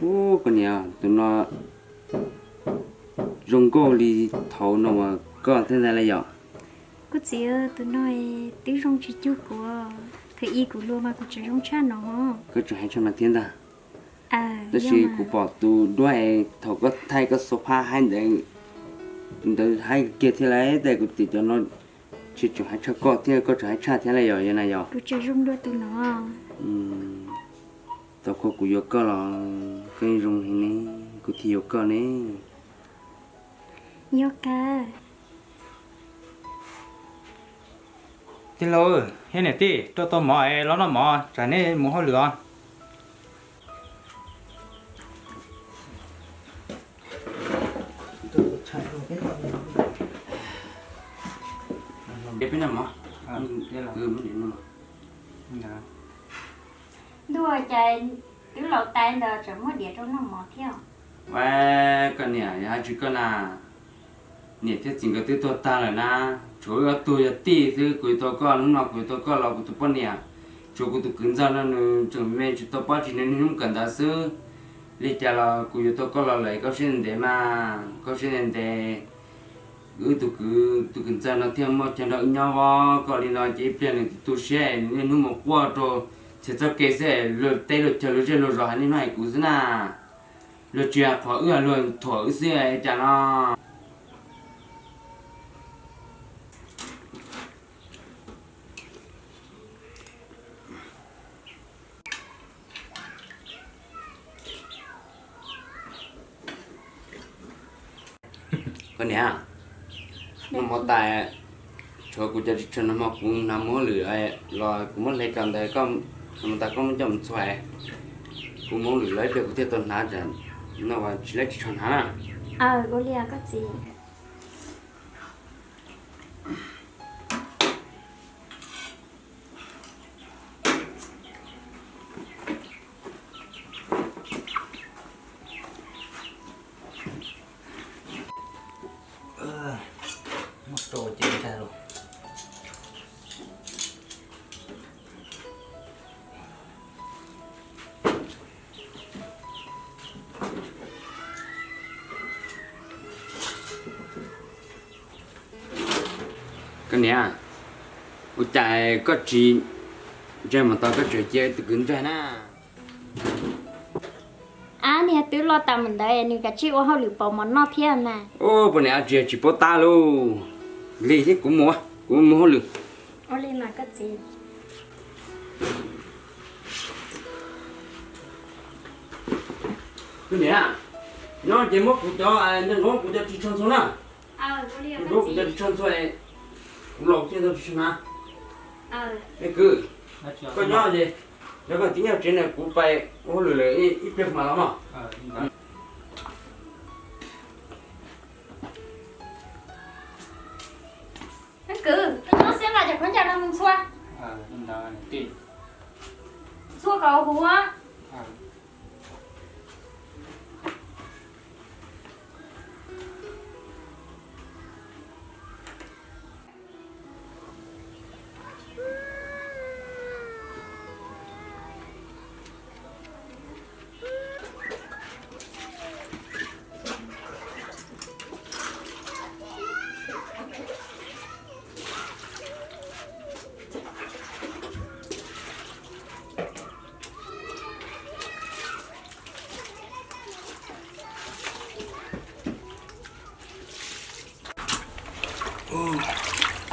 Ub, koj niam, tus no zoo nkauj li thaum no uas koj thiab ntag lauj yom? Koj txiv, tus no twb zoo tsis cuag kuv. Thaum ub kuv luag mas kuv tseem zoo tshaj no. Koj tseem heev tshaj no thiab ntag. Tab sis kuv pom tus duab es thaum koj thaij koj xub phab haib ntawd, tus ntawd haib kiag thiab lauj, tab sis kuv txiv cov no tsis tseem haib tshaj koj thiab, koj tseem haib tshaj thiab lauj yom, yog na yom? Kuv tseem zoo dua tus no. Tau koj, kuv yuav koj los koj yeej zoo heev ne, kuv thiaj yuav koj ne. Yog kawg. Tij laug, thiab niam tij, rau tau mov es los noj mov, tsam nej mus hauj lwm os. Ntuj, cas twb laus tas ntawd tseem muab diav rau noj mov thiab. Ua, koj niam, yog hais tsis koj na, niam thiab txiv nkawd twb tuag tag lawm na, tshuav wb ob tug yog tij xwb. Kuv yuav tau koj, hnub no kuv yuav tau koj los kuv tus poj niam, tshuav kuv tus kwv ntxawg no nws tseem me tsis tau pob tsis nws niaj hnub kawm ntawv xwb. Li cas los kuv yuav tau koj los lawm, koj siab ntev ntev mas, koj siab ntev ntev. Wb tus kwv, tus kwv ntxawg no thiaj muaj chaw nrog wb nyob os. Koj li no ces ib pliag nws tu siab, nws niaj hnub mus quaj rau txhia txoj kev xwb, luag teb luag chaw luag zej luag zos hais niaj hnub hais kuv xwb na. Luag tsis hais qhov wb, luag thuam wb xwb cas no. Koj niam, noj mov tas, tshuav kuv cov ris tsho no mas kuv hnav mus hauj lwm los kuv muab hle kom ntawd, noj mov tas koj muab coj mus ntxhua, kuv mus hauj lwm los ib pliag kuv thiaj tau hnav, tsam no tsis laib ris tsho hnav na. Ua li koj txiv. Koj niam, ua cas koj tsis ntsaig mov tas koj tseem cia tus kwv ntsaig na? Ab, niag twb loj tas mus ntawd nws kav tsij ua hauj lwm pauv mov noj thiab mas. Ub, poj niam, tsis yog tsis paub tab lauj. Lig thiab, kuv mus, kuv mus hauj lwm. Ua li mas koj txiv. Koj niam, nyob ces muab kuv cov, nyob kuv cov ris tsho ntxhua na. Muab kuv cov ris tsho ntxhua, kuv los thiaj tau ris tsho hnav. Me kwv, koj nyob ces, yog koj tib nyob tsev na kuv pais ua hauj lwm lawm, ib pliag kuv mam los mog. Kwv, koj nyob xwb mas cov khaub ncaws no mus ntxhua. Ntxhua kom huv.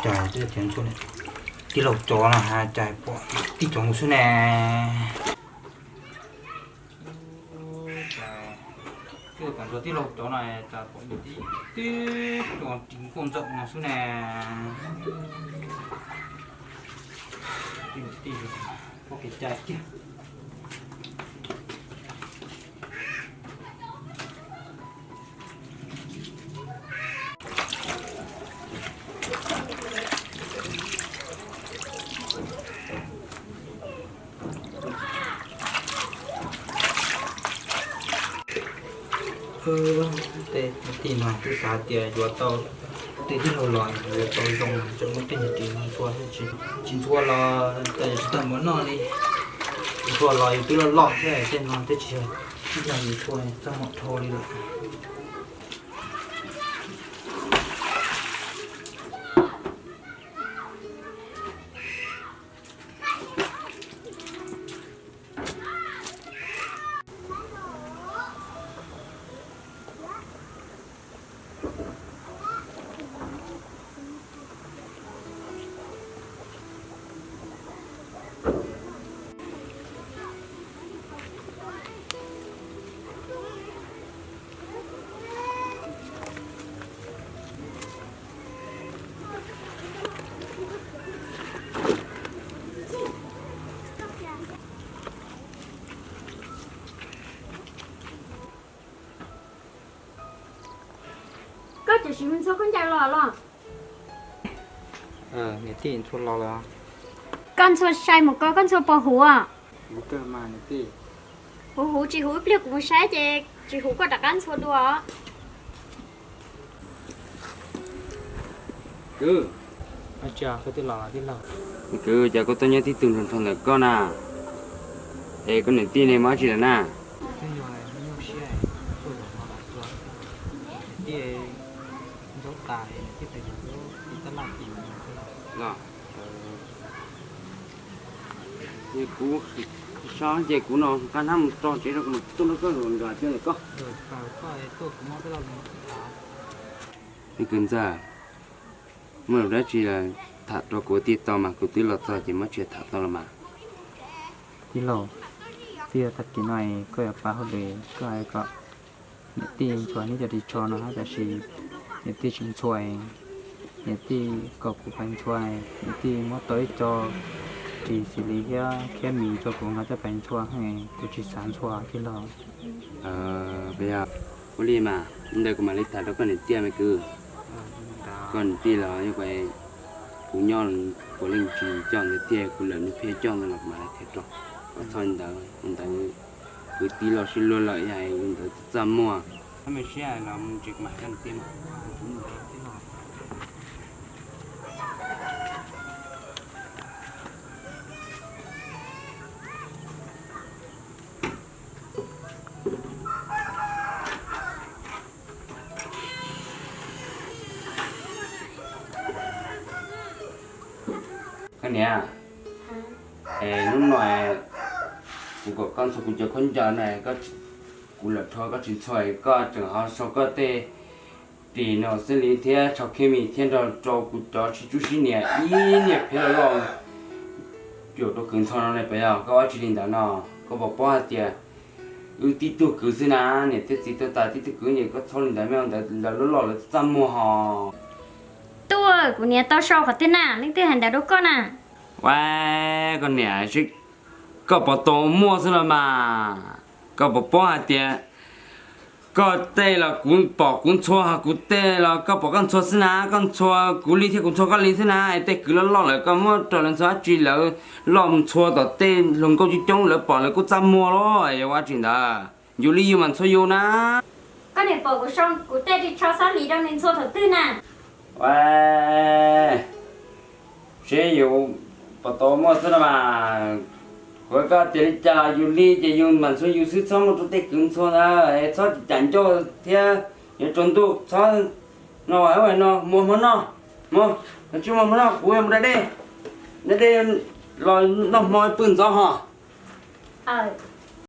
Cas tij laug cov no, tij laug cov no cas pom tib cov mus xwb ne. Twb pom Los tij laug cov no cas pom niam tij tib tug ris nkauj ntxawm no xwb ne. Tij niam tij kev cai kiag. Tej tij no twb xav tias yuav tau tej tij laug los yuav tau zoo, tseem muab tej niag ris no ntxhua, tsis ntxhua los tsis tau mov noj li. Tsis ntxhua los yus twb loj loj thiab, tej no twb tsis yog ib yam yus ntxhua txaj muag dhau li lawm. Koj tseem siv mus ntxhua khaub ncaws los los? Niam tij, ntxhua los lawm. Koj ntxhua sai mus ko, koj ntxhua puas huv? Huv kawg mas niam tij. Huv huv tsis huv ib pliag kuv mus saib ces tsis huv koj rov qab ntxhua dua. Kwv, kwv, cas koj tuaj nyob tib tug nrho nrho ntawm koj na? Es koj niam tij ne, muaj dab tsi lawm na? Niam tij, ntxhua tas, niam tij pem tab laj tim los. Ces kuv, so ces kuv no nqa hnab mus tso tsev rau kuv mus tuaj nrog koj los nrog coj ntawm koj. Kwv ntxawg, muaj lus dab tsi los tham rau kuv tij tau mas, kuv twb los txog ces muab tsis tham tau los mas. Tij laug, twb yog tag kis no koj yuav pab hauj lwm, koj hais kom niam tij ntxhua neb cov ris tsho no hab, tab sis niam tij tsis ntxhua, niam tij kom kuv pab ntxhua, niam tij muab tau ib co ris xws li thiab khiab mis rau kuv nqa coj pab ntxhua, kuv tsis xav ntxhua tij laug. Puas yog? Ua li mas ntawd kuv mam li tham rau koj niam tij me kwv. Koj niam tij los kuv nyob puav leej tsis coj ntawd tiag, kuv lawm nws pheej coj ntawd los kuv mam li qhia rau. Koj txhob li ntawd, ntawd kwv tij los sib luag lawm, yog li ntawd txaj muag. Koj me siab los mus tsev kuv mam hais koj niam tij mas. Koj niam, es hnub no kuv kom koj ntxhua kuv cov khaub ncaws no, kuv lam rho koj tsis ntxhua, koj tseem ho sau koj tej ris no xwb li thiab tshau khej mis thiab nrog rau kuv cov sib tsub sib nias ib niag phiab loj loj cuam rau kwv ntxhua no ne, puas yog? Koj ua tsis li ntawd no, koj puas paub hais tias wb tib tug kwv xwb na, niam thiab txiv tuag tas tib tug kwv, ces koj txhob li ntawd, me ntawd lawv loj loj lawv txaj muag hos. Tuaj, kuv niam tau sau qhov twg na, leej twg hais ntawd rau koj na? Ua, koj niam, koj puas tau muaj xwb los mas, koj puas paub hais tias koj tej los kuv pom kuv ntxhua, ho kuv tej los koj pom koj ntxhua xwb na, koj ntxhua kuv li thiab kuv ntxhua koj li xwb na, es tej kwv loj loj lawm koj muab rau lawv ntxhua dab tsi, lawv loj mus ntxhua tom tej hluas nkauj coob coob lawv pom lawv kuj txaj muag los, yuav ua dab tsi ntawd, yus li yus mas ntxhua yus na. Koj niam pom kuv sau kuv tej ris tsho xab lis rau nws ntxhua thaum twg na? Ua, seb yus puas tau muaj xwb no mas, kuv koj tias li cas los yus li ces yus mam ntxhua yus xwb, txhob muab rau tej kwv ntxhua ntawd, txhob cam ncauj thiab, yuav tsaus ntuj txhob no no, muag hmo noj, muag, tsis muag hmo noj kuv mus da dej, da dej los noj hmo pw ntxov hos.